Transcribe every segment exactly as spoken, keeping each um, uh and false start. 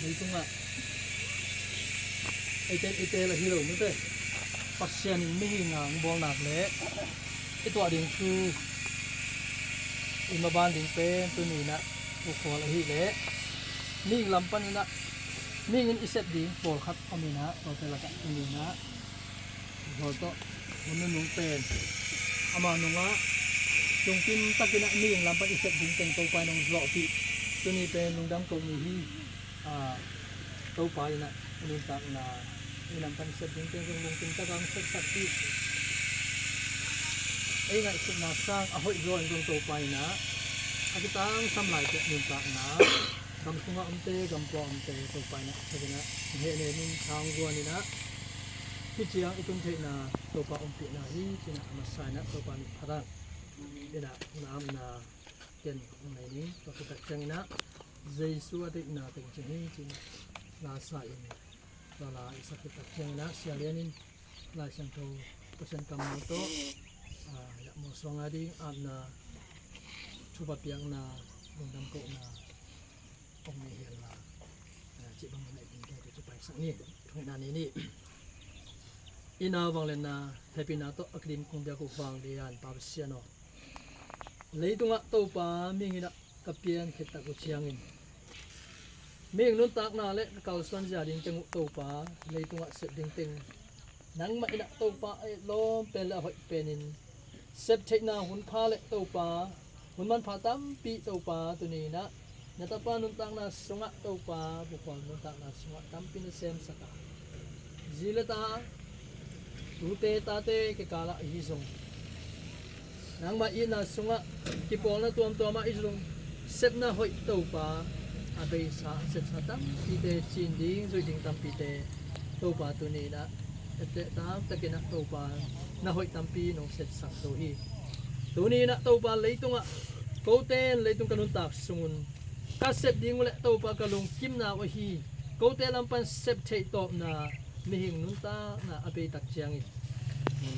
Leitungah eite eite la hi lo mite, Pasian in mihing a hong bawlnak le i tuah ding thu i maban ding pen tuni inah ukhual ahih leh mihing lam paninah mihing in i sep ding pawlkhat om inah, tuate lakah tuni inah Paul tawh hun nunung pen amah nungah lungkim takinah mihing lam pan i sep ding teng Topa in hong zawhpih. Tuni pen lungdam ko ni hi. Ah, Topa inah i nuntakna i lam pan i sep ding teng zong lungkim takin hong sepsakpih. Ei ngaihsutna sang a hoih zaw in zong Topa inah a kitangsam lai teh nuntakna gam sungah omte, gam pua omte Topa inah a thakinah hehnem in thang guan inah hih ciang i tun theihna Topa ompihna hi cinah a masa inah Topa min phatang inah hun amna ken hong nei ning. Tua khit tak cianginah Jesu a deihna teng ci hi cinah la sa in, tua la i sak khit tak cianginah Sia Lian in Lai Siangtho Pasian kammal tawh, ah, yah mawsuang a ding apna thupha piakna lungdam kohna hong nei hen la, ah, cih bangin a i tingte tu ci paisak ni. Thungetna ni ni. I na vanglianna hehpihna tawh a kidim kong biak uh vanglian Pa Pasian aw, leitungah Topa mihing inah ka pian khit tak uh ciangin mihing nuntakna le ka kalsuan zia ding teng uh Topa, leitungah sep ding teng nangmah inah Topa a etlawm pen le a hoih penin sep theihna hun pha le Topa hun manpha tampi Topa tuni inah na tapa nuntakna sungah Topa, bukhual nuntakna sungah tampi na semsak a, zi le ta, tute tate kikalah ahi zong nangmah itna sungah kipawlna tuamtuam ah i zong sepna hoih Topa a beisa a sepsa tampite cin ding zuih ding tampite Topa tuni inah etleh tamtakinah Topa na hoih tampi nong sepsak zo hi. Tuni inah Topa leitungah kote in leitung ka nuntak sungun ka sep ding uh le Topa ka lungkimna uh ahi kote lam pan sep theih tawpna mihing nuntakna a peitak ciangin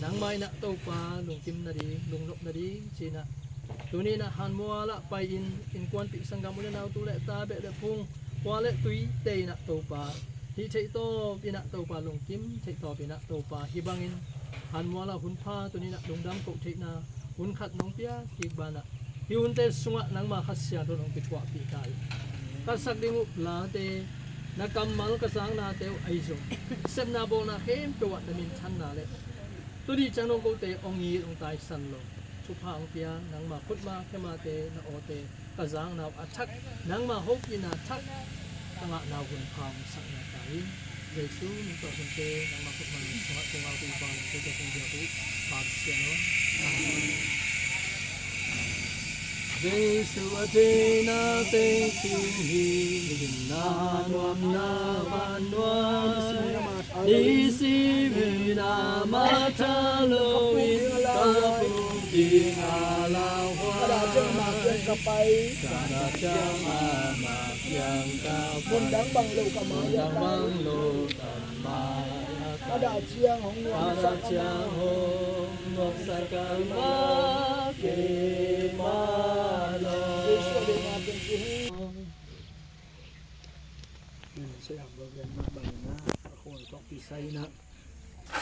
nangmah inah Topa lungkim nading, lungnop nading cinah tuni inah hanmual ah pai-in innkuanpih sanggam u le nau, tu le ta, beh le phung, khua le tuite inah Topa hih theih tawp inah Topa lungkim theih tawp inah Topa hih bangin hanmual ah hun pha tuni inah lungdam koh theihna hun khat nong piak kik banah hih hunte sungah nangma Kha Siangtho in hong kithuahpih ta in ka sak ding uh late, na kammal ka zaknate uh ahi zong sepna bawlna khempeuh ah na minthanna le tuni ciang nong kote hong it hong taisan lo thupha hong pia nangma khutma khemate na awte ka zakna uh a thak nangma hopihna thak ka ngahna uh hun pha hong sakna ta in Jesu min tawh hunte nangma khutma min sungah kong au pih vang kote kong biak uh Pa Pasian aw. Amen. Jesu a theihna teng sing hi, hinna nuamna vannuai, nisi mina matha lo in ka pum ding a lauhuai. Ka dah ciang ama kiang ka pai. Ka dah ciang ama kiang ka pai. Mun dang bang lo ka mai a ka dah ciang hong nuamsak ama. Ka dah ciang hong nuamsak ama keimah lo. Jesu a deihna teng sing hi. Sia Bogdan mah bangin a khual tawh kisai inah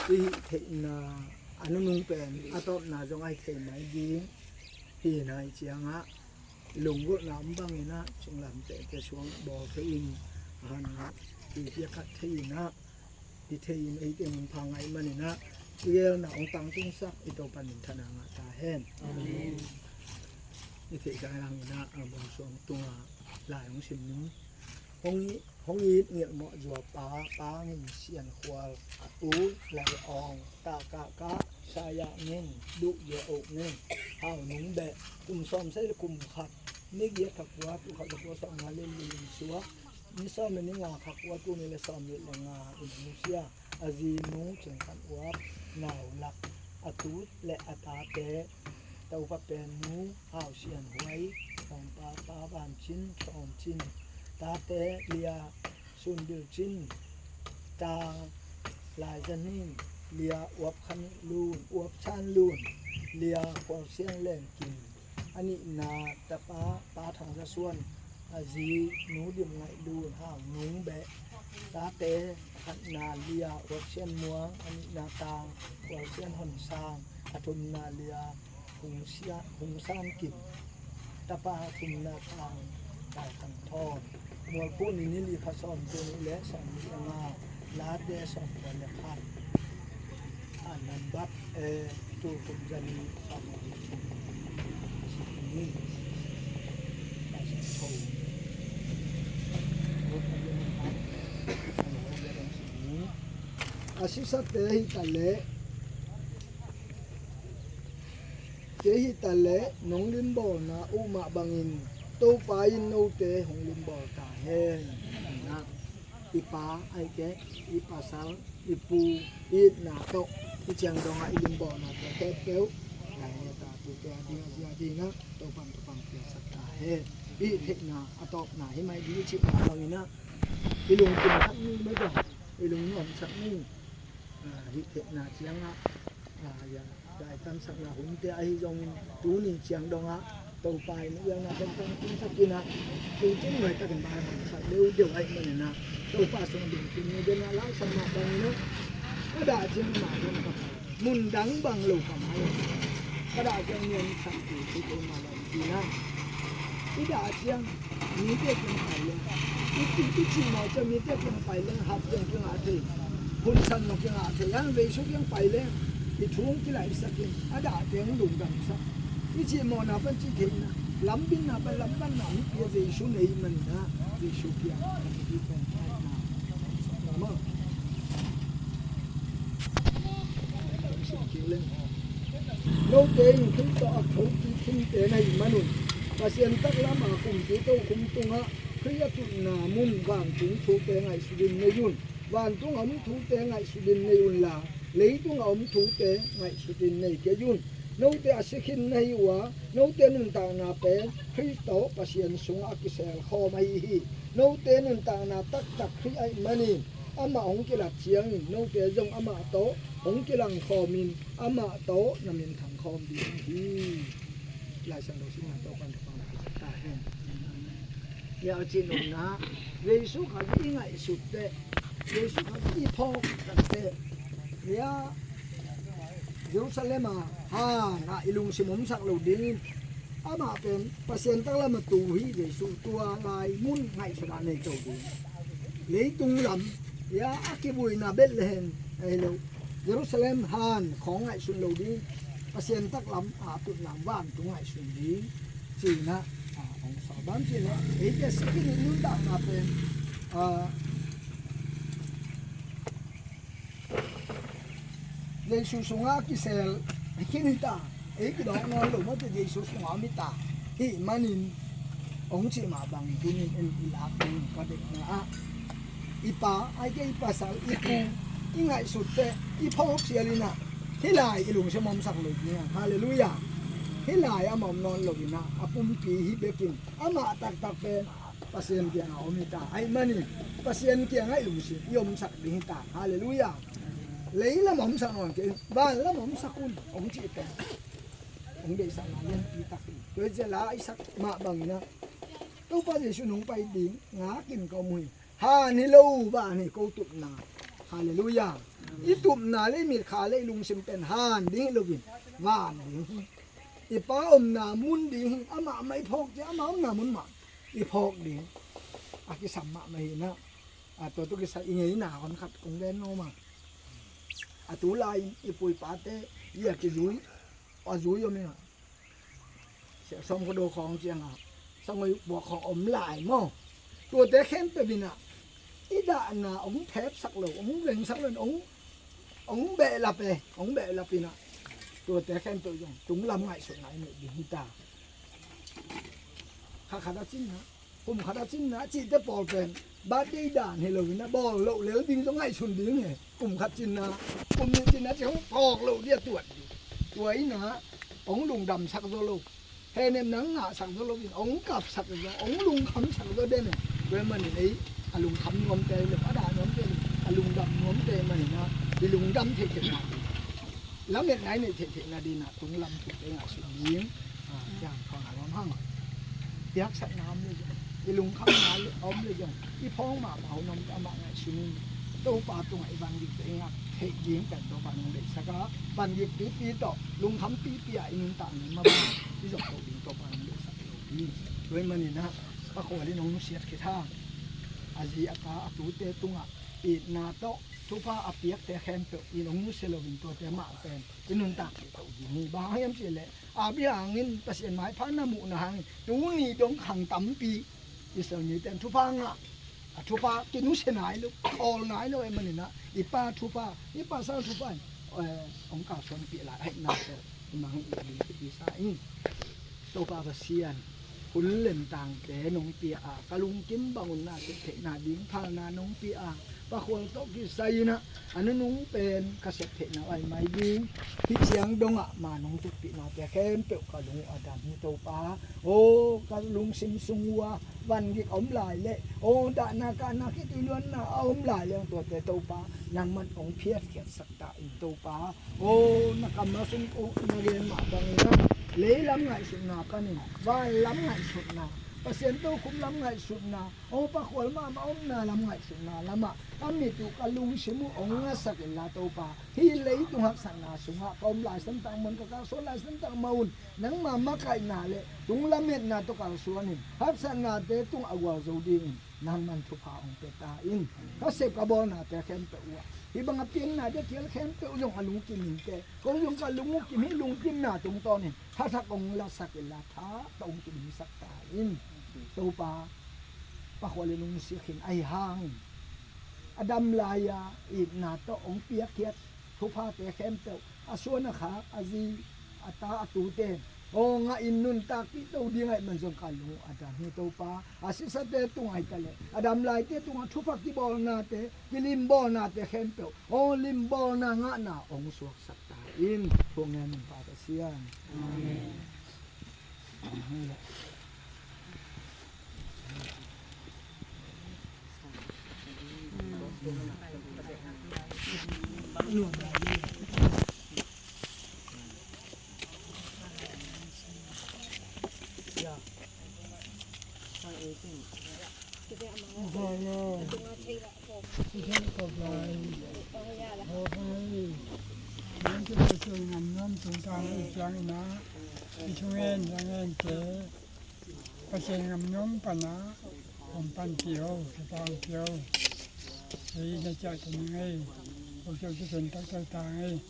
i hih theihna a nunung pen a tawpna zong a hi thei mai ding. Hih na i ciangah lunggulhna om bangin ah cunglam tehte suang bawl thei in, a han ngah i piakhat thei in ah, i thei in, ei teng hong pha ngaih manin ah i geelna hong tangtungsak i Topa minthanna ngah ta hen. Amen. I theih dan hangin ah a bawng suang tungah lai hong sim ning. Hong i, hong it ngilh mawh zua pa, pa ngin sian khual a tu lai awng ka, ka, ka, Saya ngeng, duh ye oh ngeng, hau nung beh, kum sawm sai le kum khat, ni giat kha kua, tu khat le kua sawm nga le li suak, ni sawm le ni nga kha kua, tu ni le sawm le le nga in nusia, a zi nu cing khan uap, nau lak, a tut le a tate, Topa pen nu, hau sian huai, sawm pa, pa van cin, sawm cin, tate lia, Sun Bil Cin, ta Lai Za Ning, lia Uap Khan Lun, Uap San Lun, lia Kual Sian Leng Kim, a nihna tapa Pa Thang Za Suan, a zi Nu Dim Ngaih Lun, Hau Nung Beh, tate, a khatna lia Uap Sian Muang, a nihna tang Kual Sian Hon Sang, a thumna lia Hung Sia-, Hung San Kim, tapa thumna tang Kai Khang Thawn, Mualphu ni ni li kha sawm tul nih le sawm nih le nga, late sawm kua le khat. A nambat, eh, tul kum za nih sawm nih le thum. Ni. Kai Khang Thawn. A sisate hi ta leh, kei hi ta leh nong limbawlna uh mah bangin Topa in note hong limbawl ta hen. Na, i pa, ahih kei leh i pasal, i pu, i itna tawh hih ciang dongah i limbawlna tawh khempeuh, lai neta tute a ding a zia dingah Topa in thupha piaksak ta hen. I theihna a tawpna hi mai ding i cih mah bangin ah, i lungkimsak ni mah dong, i lungnuamsak ni. Ah, hih theihna ciangah, ah, ya, daitamsakna hunte ahi zongin tuni ciang dongah Topa in iang na tengtang tumsak in ah, tungcing nuai takin Bible sak deuhdeuh ahih manin ah, Topa sung ding tuni den ah, Lai Siangtho mah bangin ah, ka dah ciang mah hun ka pai, mun dang bang lo ka mai, ka dah ciang nian sak tu tu tu ma lo. Ina, i dah ciang mite kiang pai leng, i, i, i cih mawh ciang mite kiang pai leng, hap ciang kingah thei, hun san mawh kingah thei, an Jesu kiang pai leng, i thu hong kilaihsak in, a dah teng lungdamsak. I cih mawhna pan cih theihna, lambinna pan lambanna hong pia Jesu nei manin ah, Jesu kiang i pen paina. Amen. Note in Khrih tawh a thokik khinte na hih manun, Pasian taklam a kumpi tokhom tungah Khrih a tutna mun vantung thute ngaihsutin nei un. Vantung a om thute ngaihsutin nei unla, leitung a om thute ngaihsutin nei kei un. Note a si khin na hi uh a, note nuntakna pen Khrih tawh Pasian sungah a kiselkhawm ahi hi. Note nuntakna taktak Khrih ahih manin, amah hong kilat ciangin note zong amah tawh hong kilangkhawmin amah tawh na minthangkhawm ding hi. Lai Siangtho simna tawh pan thupha piaksak ta hen. Hia a cih nopna, Jesu Khazih i ngaihsut teh, Jesu Khazih i phawk tak teh, hia Jerusalem a han ah i lungsim omsak lo dingin, amah pen Pasian taklam a tu hi Jesu, tua lai mun ngaihsutna nei to ding. Leitung lam, hia a kibuina Bethlehem, ahi lo, Jerusalem han khawng ngaihsun lo ding, Pasian taklam a tutna vantung ngaihsun ding. Cihna, ah, hong sawm bang cihna, eite sikin in nuntakna pen, ah, Jesu sungah kisel hi khin hi ta, ei kidawk nawn lo mawte Jesu sungah om hi ta. Hih manin hong cih mah bang tunin en i lak ding ka deihna ah, i pa, ahih kei leh i pasal, i pu, i ngaihsut teh, i phawk sial in ah, hih lai i lungsim omsak lo ding a, halleluiah. Hih lai amah om nawn lo in ah, a pumpi hi bekin, amah taktak pen Pasian kiangah om hi ta. Ahih manin Pasian kiangah i lungsim i omsak ding hi ta, halleluiah. Leilam omsak nawn kei, vanlam omsak un, hong cih pen hong deihsakna lianpi tak hi. Tua hi ciang la i sak mah bangin ah, Topa Jesu nong pai ding ngakin ka om uh hi. Han hi lo, van hi ko tupna. Halleluiah. I tupna le i mitkha le i lungsim pen han ding hi loin, van ding hi. I pa omna mun ding hi. Amah mah i phawk ciang, amah omna mun mah i phawk ding. A kisam mahmah hi na. A tua tawh kisai i ngeina hon khat kong gen nuam a, a tu lai-in i pu i pate i a kizui, a zui om in ah, siah sawm kua do khawng ciangah sangoi puak khawng om lai maw. Tuate khempeuh in ah i dahna hong thepsak lo, hong vengsak lo, hong, hong behlap e, hong behlap in ah, Tuate khempeuh zong tunglam ngaihsutna i neih ding hi ta. Kha khat a cinna, kum khat a cinna cihte pawl pen birthday dan hi loin a bawl loh lel ding zong ngaihsun ding hi. Kum khat cinna, kum nih cinna ci hong phawk loh ding a tuat ding. Tua in a hong lungdamsak zaw lo, hehnem nang ngahsak zaw loin hong kapsak zaw, hong lungkhamsak zaw den e. Tua ahih manin ei a lungkham nuamte lo, a dah nuamte lo, a lungdam nuamte manin a i lungdam theihtheihna ding, lametna i neih theihtheihna dingin a tunglam thute ngaihsun ding. A, ciang khawng a lawm hang. Piaksakna om le zong, i lungkhamna le om le zong, i phawng mahmah hun om amah ngaihsun in Topa tungah i vangikte i ngak theih ding pen Topa nong deihsak a, vangik pipi tawh lungkham pipi a i nuntak ni mah bang i zong koh ding Topa nong deihsak lo hi. Tua ahih manin a, Pa Khual in hong nusiat khit hang, a zi a ta a tute tungah itna tawh thupha a piakte khempeuh in hong nusia loin tuate mah pen i nuntak theih to ding hi. Bang hang hiam cih leh Abraham in Pasian maipha na muhna hangin tuni dong khang tampi Israel mite in thupha ngah, a thupha kinusia nai lo, khawl nai lo ahih manin a, i pa thupha, i pasal thupha in, eh, hong kalsuanpih lai ahihna tawh i mangngilh ding kici sa ing. Topa Pasian, hun lentangte nong pia a, ka lungkim bang un na sep theihna ding phalna nong pia a, Pa Khual tawh kisai in a, a nunung pen ka sep theihna uh a hi mai ding. Hih ciang dongah ma nong tutpihnate khempeuh ka lung uh a dam hi Topa. Aw, ka lungsim sung uh a vangik a om lai leh, aw, dahna kahna khitui luanna a om lai leh tuate Topa nangman hong phiatkhiatsak ta in Topa. Aw, na kammal sung uh na gen mah bangin a, leilam ngaihsutna panin vanlam ngaihsutna, Pasian tokhom lam ngaihsutna, aw, Pa Khual mahmah omna lam ngaihsutna lamah ka mit uh, ka lungsim uh hong ngasak inla Topa, hih leitung haksatna sungah ka om laisan tak mah un, ka kalsuan laisan tak mah un nangma makaihna le tung lametna tawh kalsuan in haksatnate tungah gualzo dingin nangman thupha hong pia ta in. Ka sep ka bawlnate khempeuh uh ah hih bang a pianna ding a kial khempeuh zong a lungkim in teh, kong zong ka lung uh kim hi. Lungkimna tungtawnin thathak hong lasak inla tha tawh hong kidimsak ta in. Topa, Pa Khual in hong nusia khin ahi hangin a dam lai-a itna tawh hong piakkhiat thuphate khempeuh a suan a khak a zi, a ta, a tute aw ngah in nuntakpih to ding ahih man zong ka lung uh a dam hi Topa. A sisate tungah hi ta leh a dam laite tungah thupha kibawlnate, kilimbawlnate khempeuh aw limbawlna ngahna hong suaksak ta in. Thu ngen ung Pa Pasian. Amen. Pasian ngam nuam pana hong panpih o, kipawlpih o. Ei na ciah tuni ngei, ko ciah ciah taktak ta ngei.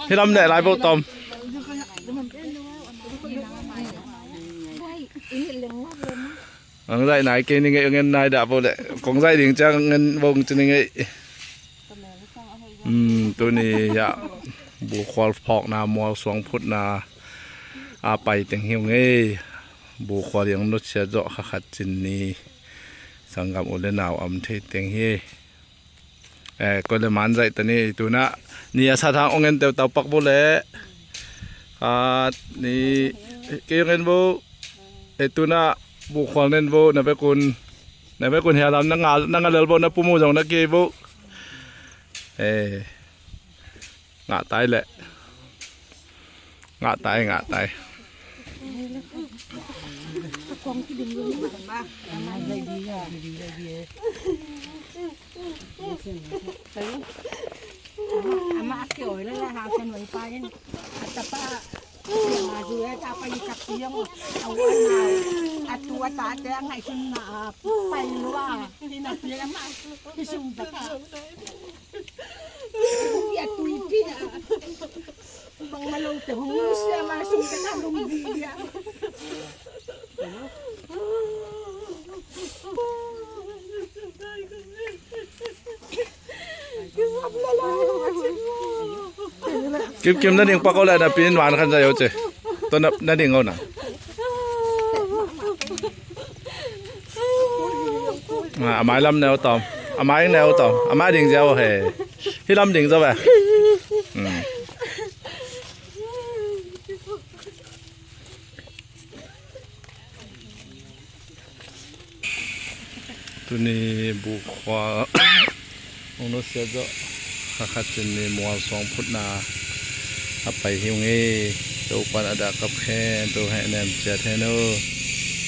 Hi lam leh lai bo tom. Ang zaih nai kei ni ngei, ngen nai dah bo leh kong zaih ding ciang ngen bo ci ni ngei. Tuni hiah bukhual phawkna, mual suang phutna a pai teng hi ung ei. Bukhual hiang nutsiat zawh kha khat cin ni sanggam u le nau am thei teng hi. Eh, koi le man zaih ta ni, tunah ni a sat hang ong en teu tau pak bo le. Khat ni, kei ong en bo. Eh, tunah bukhual nen bo, na bekun, na bekun hialam na nga, na nga lel bo, na pumu zong na kei bo. Eh, ngah tai leh. Ngah tai, ngah tai. Ama a kiawi la la ha ka nuai pa in a tapa. Ama zu e ta pa i tak piang a wan a tu a ta te a ngai sun na a pai lua. Ina piang ama i sung ta ka. Ia tui pia. Bang ma lo te hong sia ma sung ta ka lung di dia. Kim kim na ding pak o le na pi in van khan zai o ce. To na, na ding o na. A, a mai lam neu tom. A mai neu tom. A mai ding zia o he. Hi lam ding zo ve. Hmm. Tuni bukhua hong nusia zawh kha khat cin ni mual suang phutna a pai hi ung ei. Topan a dah kap khen to heh nem ciat hen uh.